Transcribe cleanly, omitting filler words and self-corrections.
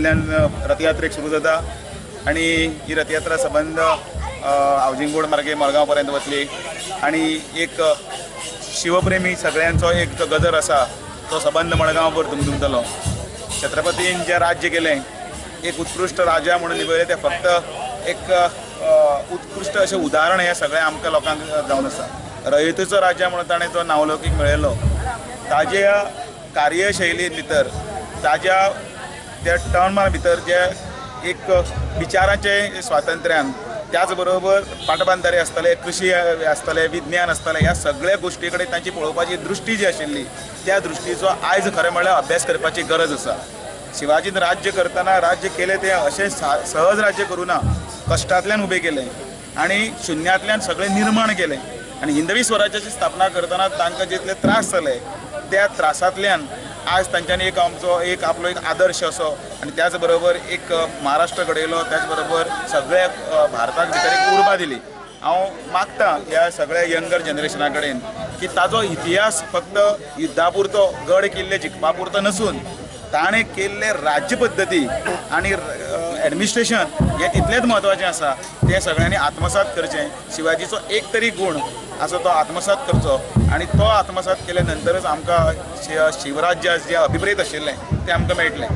रथयात्रेक सुरू जाता आनी ही रथयात्रा सबंद हावजिंग बोर्ड मार्गे मडगांव पर्यंत वतली आनी एक शिवप्रेमी सगळ्यांचो एक जो गजर आसा तो सबंद मडगांवभर दुमदुमतलो. छत्रपतीन जें राज्य केलें एक उत्कृश्ट राजा म्हणून निभयलें, तें फक्त एक उत्कृश्ट अशें उदाहरण हें सगळें आमकां लोकांक जावन आसा. रयतेचो राजा म्हणून ताणें जो नांवलौकीक मेळयलो, ताज्या कार्यशैली भितर, ताज्या त्या टर्मा भितर जे एक विचारांचे स्वातंत्र्यान, त्याच बरोबर पाटबंधारे आसतले, कृषी आसतले, विज्ञान आसतलें, ह्या सगळ्या गोश्टी कडेन तांची पळोवपाची दृश्टी जी आशिल्ली त्या दृश्टीचो आयज खरें म्हळ्यार अभ्यास करपाची गरज आसा. शिवाजीन राज्य करतना राज्य केलें तें अशें सहज राज्य करूं ना, कश्टांतल्यान उबें केलें आनी शुन्यांतल्यान सगळें निर्माण केलें. आनी हिंदवी स्वराज्याची स्थापना करतना तांकां जितले त्रास जाले त्या त्रासांतल्यान आज तांच्यांनी एक आमचो एक आपलो एक आदर्श असो आनी त्याच बरोबर एक महाराष्ट्र घडयलो, त्याच बरोबर सगळ्या भारताक भितर एक उर्बा दिली. हांव मागता ह्या सगळ्या यंगर जनरेशना कडेन की ताजो इतिहास फक्त युद्धा पुरतो, गड किल्ले जिखपा पुरतो नसून ताणें केल्ले राज्य पद्दती आनी एडमिनिस्ट्रेशन हें तितलेंच म्हत्वाचें आसा. तें सगळ्यांनी आत्मसात करचें. शिवाजीचो एक तरी गूण आसा तो आत्मसात करचो आनी तो आत्मसात केल्या नंतरच आमकां शिवराज्य जें अभिप्रेत आशिल्लें तें आमकां मेळटलें.